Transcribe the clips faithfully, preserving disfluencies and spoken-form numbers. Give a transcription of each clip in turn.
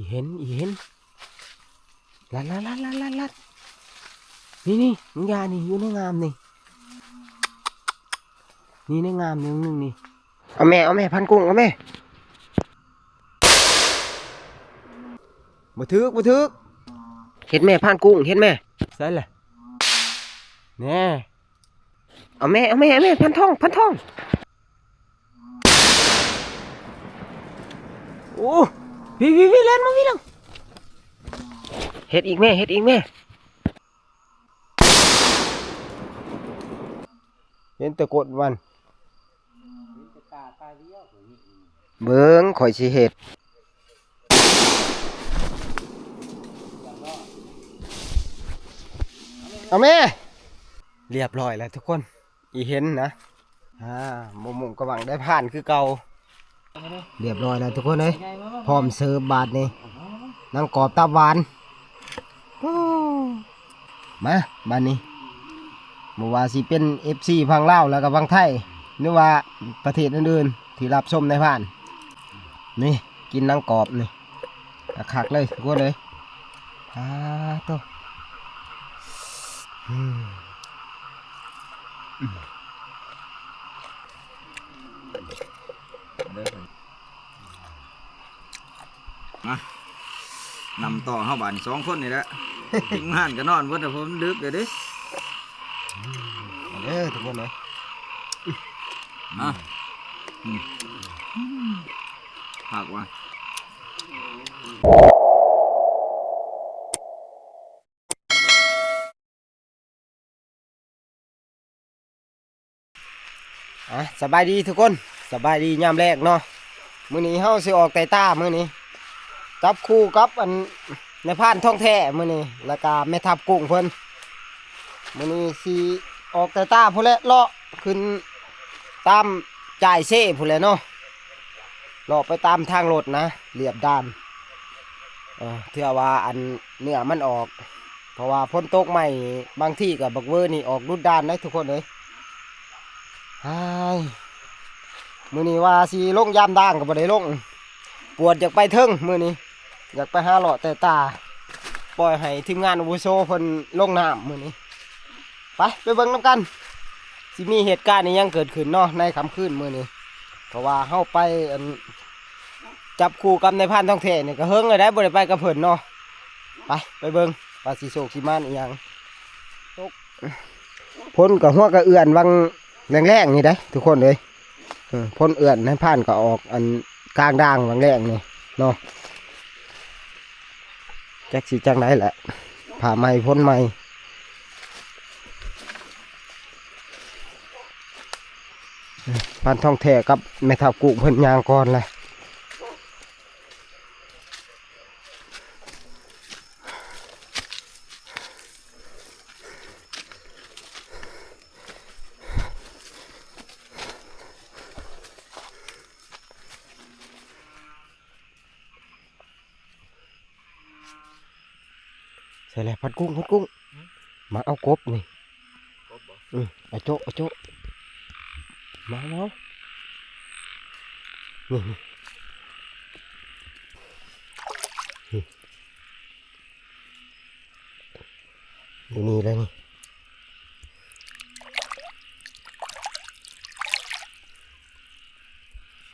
เห็น อีเห็น ลัดลัดลัดลัดลัดลัด นี่นี่ มึงอย่านี่ อยู่ในงามนี่ นี่ในงามนี่ มึงนี่ เอาแม่ เอาแม่ พันกุ้ง เอาแม่ บ่ถืก บ่ถืก เห็นแม่ พันกุ้ง เห็นแม่ ใส่เลย แน่ เอาแม่ เอาแม่ เอาแม่ พันทอง พันทอง โอ้ พี่ พี่ พี่ แล่นมา พี่ แล้ว เฮ็ดอีกแม่ เฮ็ดอีกแม่ เห็นแต่กดมัน เบิ่ง ข่อยสิเฮ็ด เอาแม่ เรียบร้อยแล้วทุกคน อีเห็นนะ อ่า บ่มุ่งกะหวังได้ผ่านคือเก่า เรียบร้อยแล้วทุกคนเอ้ย พร้อมเสิร์ฟบาดนี้ หนังกรอบตับหวาน โอ้ มา บาดนี้ บ่ว่าสิเป็น เอฟซี ฝั่งลาว แล้วก็ฝั่งไทย หรือว่าประเทศอื่นๆ ที่รับชมในผ่าน นี่ กินหนังกรอบนี่ คักๆเลย ทุกคนเลย อ่า โต อืม มา นำต่อเฮาบาดนี้ สองคนนี่แหละ ทีมงานก็นอนเบิดแล้ว เพราะมันดึกแล้วเด้ มาเด้อทุกคนเลย มา อืม ผักว่ะ อ่ะ สบายดีทุกคน สบายดียามแลงเนาะ มื้อนี้เฮาสิออกไต่ต้ามื้อนี้ จับคู่กับอันนายพรานทองแท้มื้อนี้ แล้วก็แม่ทัพกุ้งเพิ่น มื้อนี้สิออกไต่ต้าพู้นแหละ เลาะขึ้นตามจ่ายเซ่พู้นแหละเนาะ เลาะไปตามทางรถนะ เลียบด่าน เออ เทื่อว่าอันเนื้อมันออก เพราะว่าฝนตกใหม่ บางทีก็บักเวอร์นี่ออกดุดด่านได้ทุกคนเลย ฮ้าย มื้อนี้ว่าสิลงยามด่างก็บ่ได้ลง ปวดอยากไปเทิงมื้อนี้ อยากไปหาเลาะไต่ต้า ปล่อยให้ทีมงานอาวุโสเพิ่นลงน้ำมื้อนี้ ไป ไปเบิ่งนำกัน สิมีเหตุการณ์อิหยังเกิดขึ้นเนาะ ในค่ำคืนมื้อนี้ เพราะว่าเฮาไปอัน จับคู่กับนายพรานทองแท้นี่ก็เฮิงแล้วได้ บ่ได้ไปกับเพิ่นเนาะ ไป ไปเบิ่งว่าสิโชคสิหมานอิหยัง ตก ฝนก็หัวกะเอื้อนวังแลงๆนี่ได้ทุกคนเอ้ย เออ ฝนเอื้อนนายพรานก็ออกอันกลางด่างวังแลงนี่เนาะ จักสิจั่งใดแหละ ผ้าใหม่ฝนใหม่ พรานทองแท้กับแม่ทัพกุ้งเพิ่นย่างก่อนเลย ใส่แล้ว พันกุ้ง พันกุ้ง มาเอากบนี่ กบบ่ อืม เอาโจ๊ะ เอาโจ๊ะ มา มา นี่ นี่ นี่ อยู่นี่เลยนี่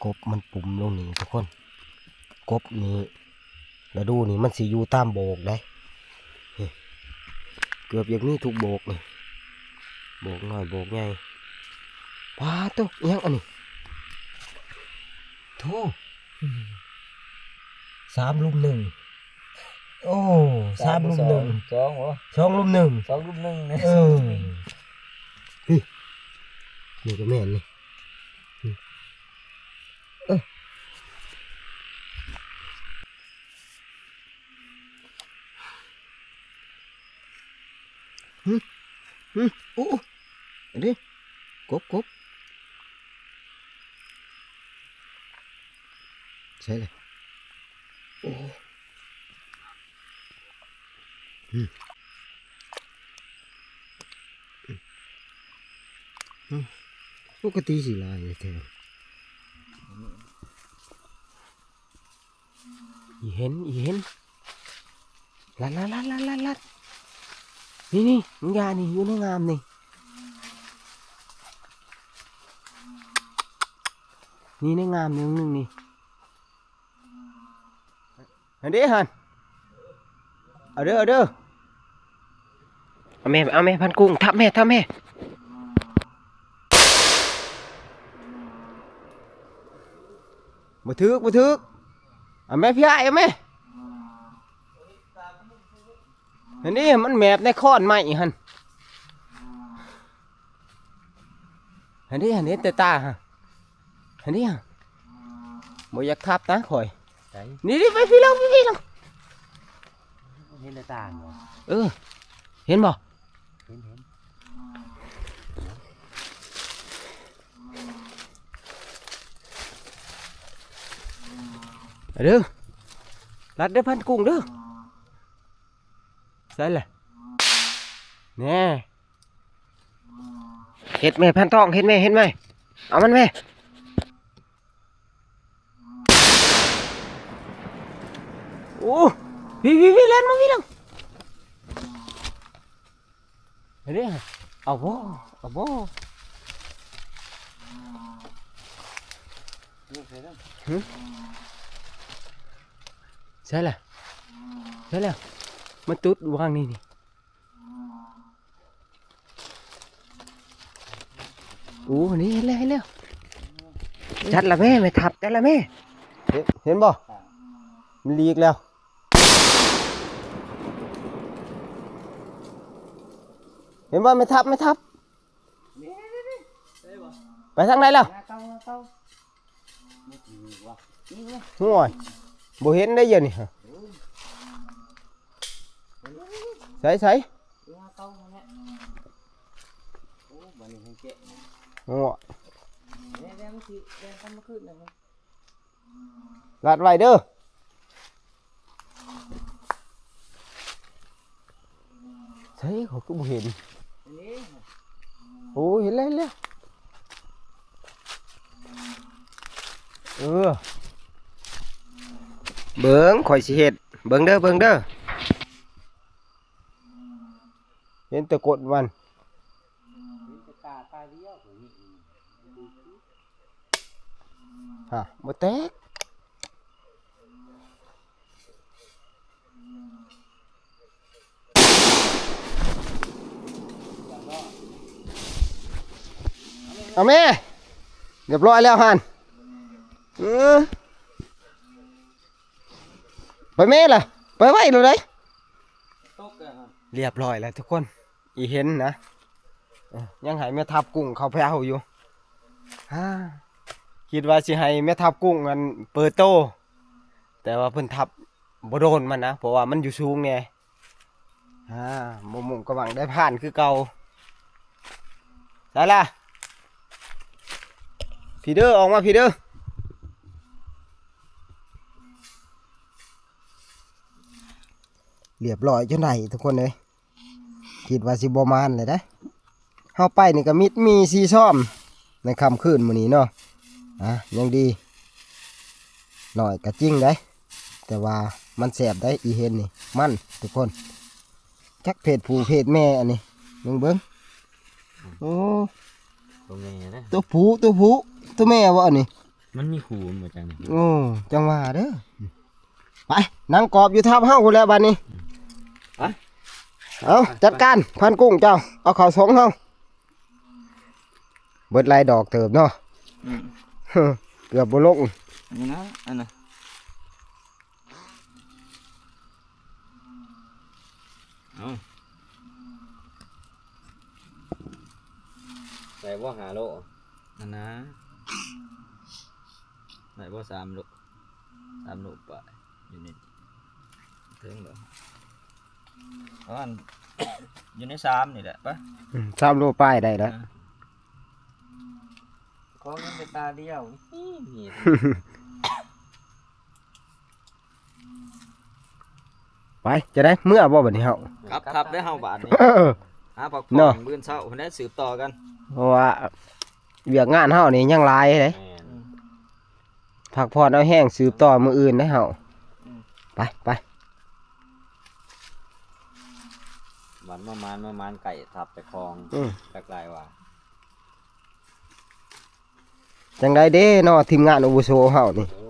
กบมันปุ่มลงนี่ทุกคน กบนี่ ฤดูนี่มันสิอยู่ตามโบกได้ นี่ เกือบอยากมีทุกโบกนี่ โบกน้อยโบกใหญ่ ปาดโต อิหยังอันนี้ โธ่ สามลุมหนึ่ง โอ้ สามลุมหนึ่ง สอง สองบ่ สองลุมหนึ่ง สองลุมหนึ่ง เออ นี่ก็แม่นนี่ เออ หึ หึ โอ้ โอ้ อันนี้ กบ กบ ใช่เลย โอ้ หึ หึ ปกติสิหลายแท้ อีเห็น อีเห็น ลัดลัดลัดลัดลัดลัด นี่นี่ มึงอย่านี่ อยู่ในงามนี่ นี่ในงามนี่ หนึ่งนี่ หันเด้หัน เอาเด้อ เอาเด้อ เอาแม่ เอาแม่ พันกุ้ง ทับแม่ ทับแม่ บ่ถืก บ่ถืก เอาแม่ พี่อ้าย เอาแม่ อันนี้มันแมบในค้อนไม้หั่น อันนี้ อันนี้แต่ตาฮะ อันนี้ฮะ บ่อยากทับนะข่อย ใส่ นี่ นี่ ไปพี่ลอง ไปพี่ลอง เห็นแต่ตาบ่ เออ เห็นบ่ เห็น เห็น เอาเด้อ ลัดเด้อพันกุ้งเด้อ ใส่เลย แน่ เห็นแม่พันทอง เห็นแม่ เห็นแม่ เอามันแม่ โอ้ พี่ พี่ พี่ แล่นมา พี่ลอง เฮ้ย เอาบ่ เอาบ่ หึ ใช่ละ ใช่แล้ว มาจุดวางนี่นี่ โอ้ นี่เห็นแล้ว เห็นแล้ว จัดละแม่ แม่ทับ จัดละแม่ เห็น เห็นบ่ มันหลีกแล้ว เห็นบ่ แม่ทับ แม่ทับ ไปทางไหนแล้ว ห่วย บ่เห็นได้ยังนี่ฮะ ใส่ ใส่ โอ้ ลัดไว้เด้อ ใส่ เขาก็บ่เห็น โอ้ เห็นแล้ว เห็นแล้ว เออ เบิ่ง ข่อยสิเฮ็ด เบิ่งเด้อ เบิ่งเด้อ เห็นแต่ก้นมัน ฮะ บ่แตก เอาแม่ เรียบร้อยแล้วหั่น เออ ไปแม่ล่ะ ไปไว้เลย เรียบร้อยแล้วทุกคน อีเห็นนะ เอ้อ ยังให้แม่ทับกุ้งเขาไปเอาอยู่ ฮ่า คิดว่าสิให้แม่ทับกุ้งอันเปิดโต แต่ว่าเพิ่นทับบ่โดนมันนะ เพราะว่ามันอยู่สูงแน่ ฮ่า บ่มุ่งกะหวังได้ผ่านคือเก่า ใส่ละ พีเด้อ ออกมาพีเด้อ เรียบร้อยจนได้ทุกคนเอ้ย คิดว่าสิบ่มานเลยนะ เฮาไปนี่ก็มิดมีซีซ่อม ในค่ำคืนมื้อนี้เนาะ อ่ะ ยังดี น้อยก็จริงได้ แต่ว่ามันแซ่บได้ อีเห็นนี่ มัน ทุกคน จักเพศผู้เพศแม่อันนี้ เบิ่งเบิ่ง โอ้ ตัวแม่นะ ตัวผู้ ตัวผู้ ตัวแม่บ่อันนี้ มันมีคู่บ่จังนี่ โอ้ จังว่าเด้อ ไป นั่งกอบอยู่ทับเฮาพู้นแหล้วบัดนี้ ไป เอา จัดการ พันกุ้งเจ้า เอาเข้าสงเฮา เบิดหลายดอกเติบเนาะ อืม เกือบบ่ลง อันนี้นะ อันน่ะ เอา ใส่บ่ห้าโล อันนะ ได้บ่สามโล สามโลปลาย อยู่ใน ถึงแล้ว ประมาณ อยู่ในสามนี่แหละ ไป อืม สามโลปลายได้แล้ว อ่ะ ขอเงินไปตาเดียว นี่ ไป จะได้เมือบ่บัดนี้เฮา ครับ ครับ ได้เฮาบาดนี้ หาพักผ่อน เนาะ มื้อเช้า เพิ่นได้สืบต่อกัน เพราะว่าเวียกงานเฮานี่ยังหลายเด้ แม่น พักผ่อนเอาแฮงสืบต่อมื้ออื่นได้เฮา อืม ไปไป มันมามานมามานไก่ทับแต่คลอง อืม จักลายว่า จังใดเด้เนาะ ทีมงานอาวุโสเฮานี่ โอ้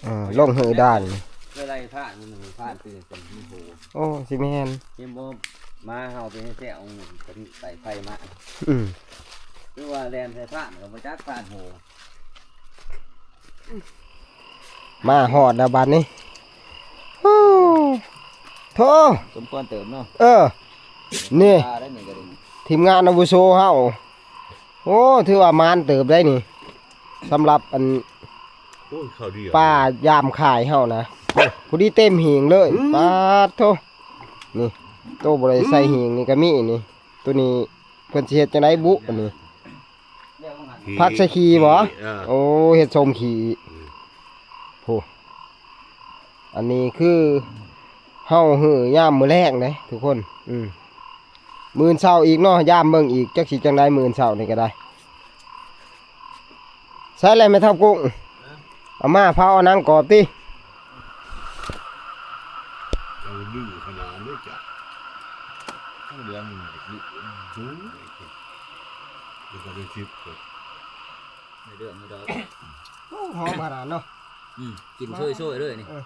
เออ ลงหือด่าน เวลาพลาดมันพลาดตื่นเต้นมันโห โอ้ สิแม่น เห็นบ่ มาเฮาไปแซวมันก็ใส่ไฟมา อืม คือว่าแล่นใส่พลาดก็บ่จักพลาดโห มาฮอดแล้วบัดนี้ โอ้ โธ่ สมควรเติมเนาะ เออ นี่ ปลาได้นี่ก็ดี ทีมงานอาวุโสเฮา โอ้ ถือว่ามานเติบได้นี่ สำหรับอัน โอ้ย ข้าวเดียว ปลายามขายเฮานะ พอดีเต็มหีงเลย อืม ปาดโธ่ นี่ โตบ่ได้ใส่หีงนี่ก็มีนี่ ตัวนี้เพิ่นสิเฮ็ดจังไดบุอันนี้ ขี้ ผักใส่ขี้บ่ ขี้ เออ โอ้ เฮ็ดส้มขี้ อืม โห อันนี้คือเฮาหื้อยามมื้อแลงเด้ทุกคน อืม มื้อเช้าอีกเนาะ ยามเบิ่งอีก จักสิจังใดมื้อเช้านี่ก็ได้ ใส่แล้วแม่ทัพกุ้ง เอามาเผาเอาหนังกรอบติ เอาดื้อขนาดนี้จ้ะ เหลืองมันดื้อ อืม เดี๋ยวก็ได้สิบ ในเรื่องนี้ดอก โอ้ หอมขนาดเนาะ อืม กินช่วยๆเลยนี่ เออ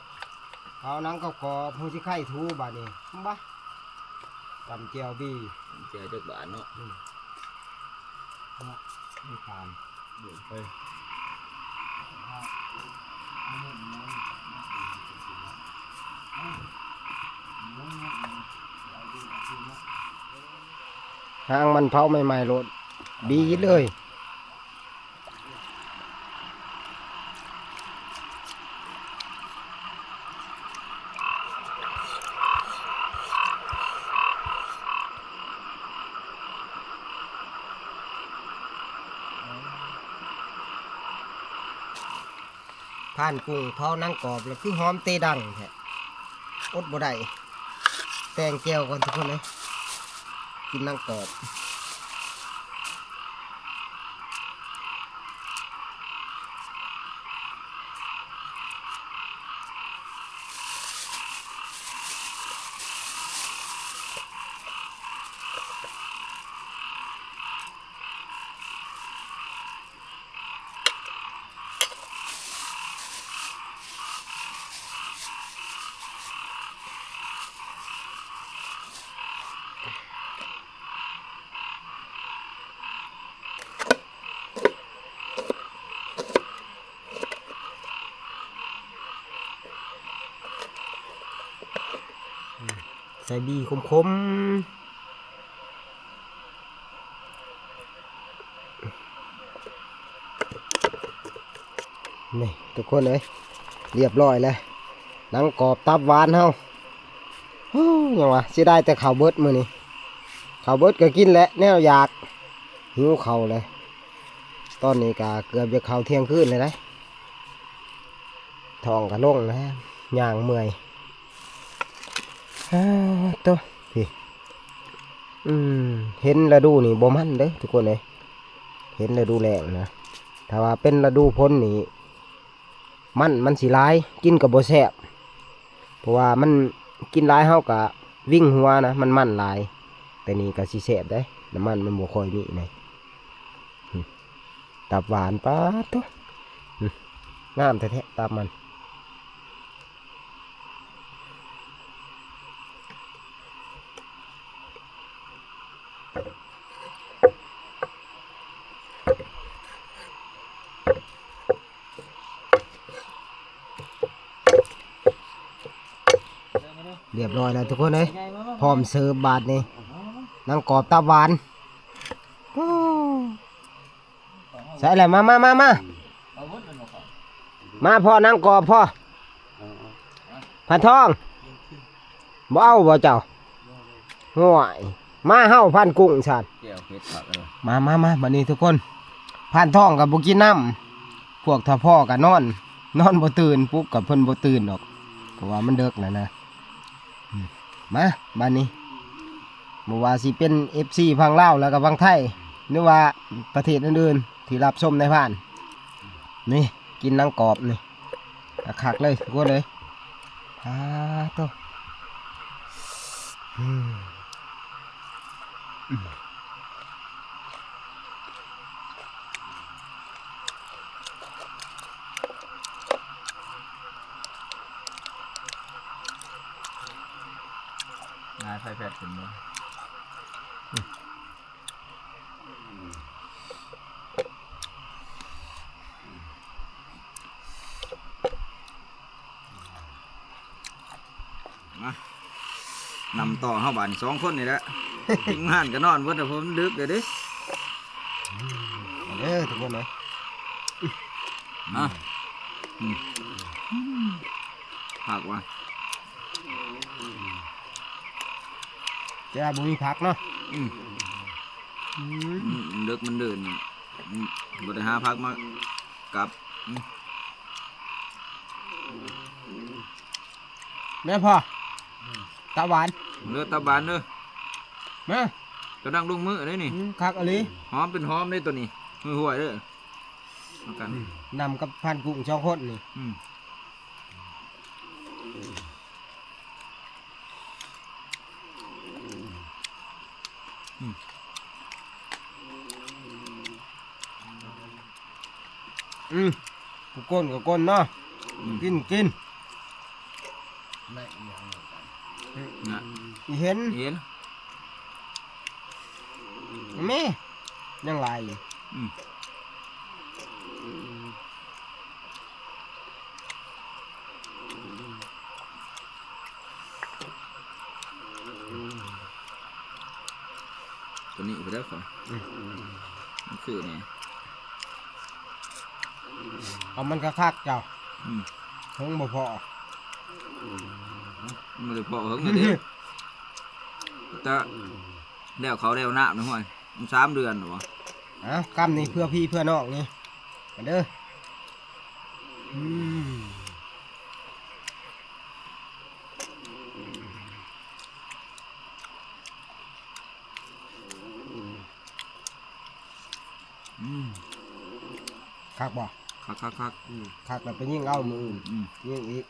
เอาหนังกรอบๆ หูสิไข่ถูบาดนี้ บ่ ตำแจ่วบี แจ่วจักบาทเนาะ อืม เนาะ มีตาม เอ้ย หางมันเผาใหม่ๆโลด บีเลย พานกุ้งเผาหนังกรอบแล้วคือหอมเตดังแท้ อดบ่ได้ แต่งแจ่วก่อนทุกคนเอ้ย กินหนังกรอบ ใส่บีขมๆ นี่ทุกคนเอ้ย เรียบร้อยแล้ว หนังกรอบตับหวานเฮา ฮู้ ยังวะ เสียดายแต่ข้าวเบิดมื้อนี้ ข้าวเบิดก็กินแหละ แนวอยาก หิวข้าวเลย ตอนนี้ก็เกือบจะเข้าเที่ยงคืนเลยนะ ท้องก็โล่งแล้ว ย่างเมื่อย อ้า โต พี่ อืม เห็นฤดูนี่บ่มันเด้อทุกคนเอ้ย เห็นฤดูแล้งนะ ถ้าว่าเป็นฤดูฝนนี่ มัน มันสิหลาย กินก็บ่แซ่บ เพราะว่ามันกินหลายเฮาก็วิงหัวนะ มันมันหลาย แต่นี่ก็สิแซ่บเด้ น้ำมันมันบ่ค่อยมีนะ อืม ตับหวาน ป๊าดโธ่ อืม งามแท้ๆ ตับมัน เรียบร้อยแล้วทุกคนเอ้ย พร้อมเสิร์ฟบาดนี้ หนังกรอบตับหวาน โอ้ ใส่แล้ว มา มา มา มา มาพ่อ หนังกรอบพ่อ พานทอง บ่เอาบ่เจ้า ห่วย มาเฮาพานกุ้งซั่น แจ่วเผ็ดคักเลย มา มา มา บัดนี้ทุกคน พานทองก็บ่กินน้ำ พวกถ้าพ่อก็นอน นอนบ่ตื่น ปลุกก็เพิ่นบ่ตื่นดอก เพราะว่ามันดึกแล้วนะ อืม มา บัดนี้ บ่ว่าสิเป็น เอฟซี ฝั่งลาว แล้วก็ฝั่งไทย หรือว่าประเทศอื่นๆ ที่รับชมในพาน นี่ กินหนังกรอบนี่ คักๆเลย ทุกคนเลย อ่าโตอืม งายไฟแผดขึ้นเลยมานำต่อเฮาบาดนี้สองคนนี่แหละ ทีมงานก็นอนเบิดแล้ว เพราะมันดึกแล้วเด้ มาเด้อทุกคนเลย อ่ะ อืม ผักว่ะ แต่ว่าบ่มีผักเนาะ อืม อืม อืม มันเลิกมันเดิน อืม บ่ได้หาผักมากับ อืม แม่พ่อ ตับหวาน เด้อ ตับหวานเด้อ มา กำลังลงมือเด้นี่ อืม คักอีหลี หอมเป็นหอมเด้ตัวนี้ ห่วยๆเด้อ เอากัน อืม นำกับพรานกุ้งสองคนนี่ อืม อืม อืม กูก้นก็ก้นเนาะ อืม กิน กิน นะ อีเห็น เห็น แม่ ยังหลายอยู่ อืม ตัวนี้ไปแล้วขอ อืม มันคือนี่ เอามันคักๆเจ้า อืม เฮิงบ่พอ มันบ่ได้พอเฮิงเลยเด้ แต่แล้วเขาแล้วน้ำนะห้วย มันสามเดือนหรอวะ เอ้า กำนี่เพื่อพี่เพื่อน้องนี่ มาเด้อ อืม อืม คักบ่ คักคักคัก อืม คักแล้วไปยิงเอามื้ออื่น อืม ยิงอีก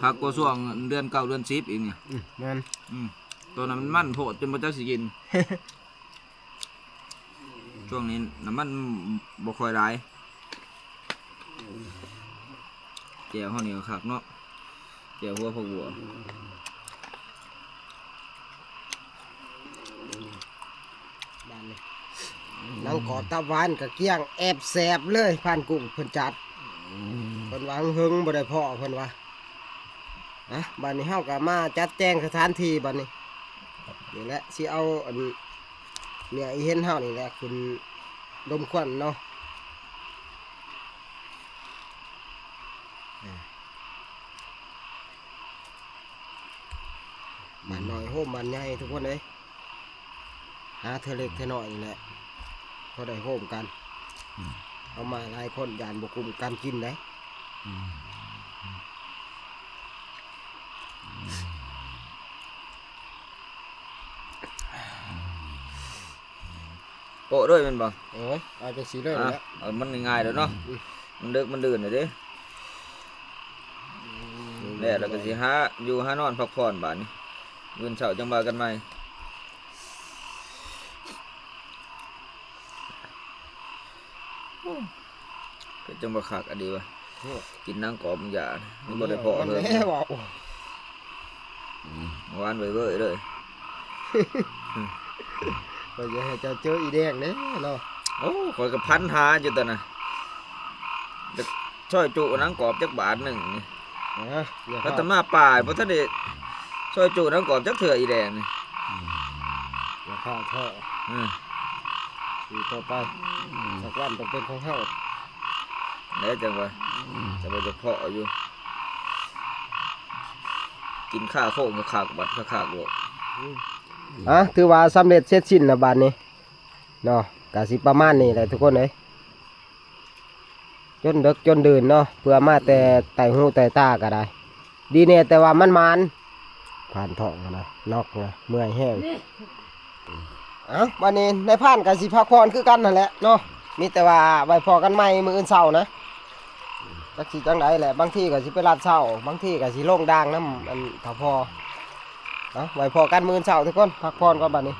คักกว่าช่วงเดือนเก้าเดือนสิบอีกเนี่ย อืม แม่น อืม ตอนนั้นมันมันโพดจนบ่จักสิกิน ช่วงนี้น้ำมันบ่ค่อยหลาย แจ่วเฮานี่ก็คักเนาะ แจ่วหัวผักบัว บ้านนี้ หนังกรอบตับหวานก็เกลี้ยง แอบแสบเลย พรานกุ้งเพิ่นจัด เพิ่นว่าเฮิงบ่ได้พ้อเพิ่นว่า อ่ะ บัดนี้เฮาก็มาจัดแจงสถานที่บัดนี้ นี่แหละ สิเอาอัน เนี่ย อีเห็นเฮานี่แหละ ขึ้นดมควันเนาะ อ่า บ้านน้อยโฮมบ้านใหญ่ทุกคนเอ้ย หาเทื่อเล็กเทื่อน้อยนี่แหละ พอได้โฮมกัน อืม เอามาหลายคนย่านบ่คุ้มกันกินเด้ อืม โปะด้วยแม่นบ่ โอ้ย เอาจังซี่เลย อ่ะ แหละ เอามันง่ายๆแล้วเนาะ อืม มันเลิกมันดื่นแล้วเด้ อืม แล้วเราก็สิหาอยู่หานอนพักผ่อนบาดนี้ มื้อเช้าจังว่ากันใหม่ โอ้ ก็จังว่าคักอะดีวะ โอ้ กินหนังกรอบมันอย่า มันบ่ได้พ้อ มัน เฮิง แล้วอ่ะ โอ้ อืม หวานเว้ยๆเลย ข้อยอยากให้เจ้าเจออีแดงเด้เนาะ โอ้ ข้อยก็พันหาอยู่ตอนน่ะ จะซอยจุหนังกรอบจักบาทหนึ่งนี่ อ่ะ อย่า พั พลาด ฒนาป่าย บ่ทันได้ซอยจุหนังกรอบจักเทื่ออีแดงนี่ อย่าพลาดเถาะ อืม สู่ต่อไป อืม สักวันต้องเป็นของเฮา แล้วจังว่า อืม จะบ่จะเพาะอยู่ กินข้าวโค้งก็ขากบัดก็ขากโลด อืม อ่ะ ถือว่าสำเร็จเสร็จสิ้นแล้วบาดนี้ เนาะ ก็สิประมาณนี้แหละทุกคนเอ้ย จนดึกจนดื่นเนาะ เพื่อมาแต่ไต่หูไต่ตาก็ได้ ดีแน่แต่ว่ามันหมาน ผ่านท้องนะ น็อกนะ เมื่อยแฮง เอ้า บัดนี้นายพรานก็สิพักผ่อนคือกันนั่นแหละเนาะ มีแต่ว่าไว้พ้อกันใหม่มื้ออื่นเช้านะ จักสิจังใดแหละ บางทีก็สิไปลาดเช้า บางทีก็สิลงด่างนำอันเฒ่าพ่อ เอาไว้พ้อกันมื้อเช้าทุกคน พักผ่อนก่อนบัดนี้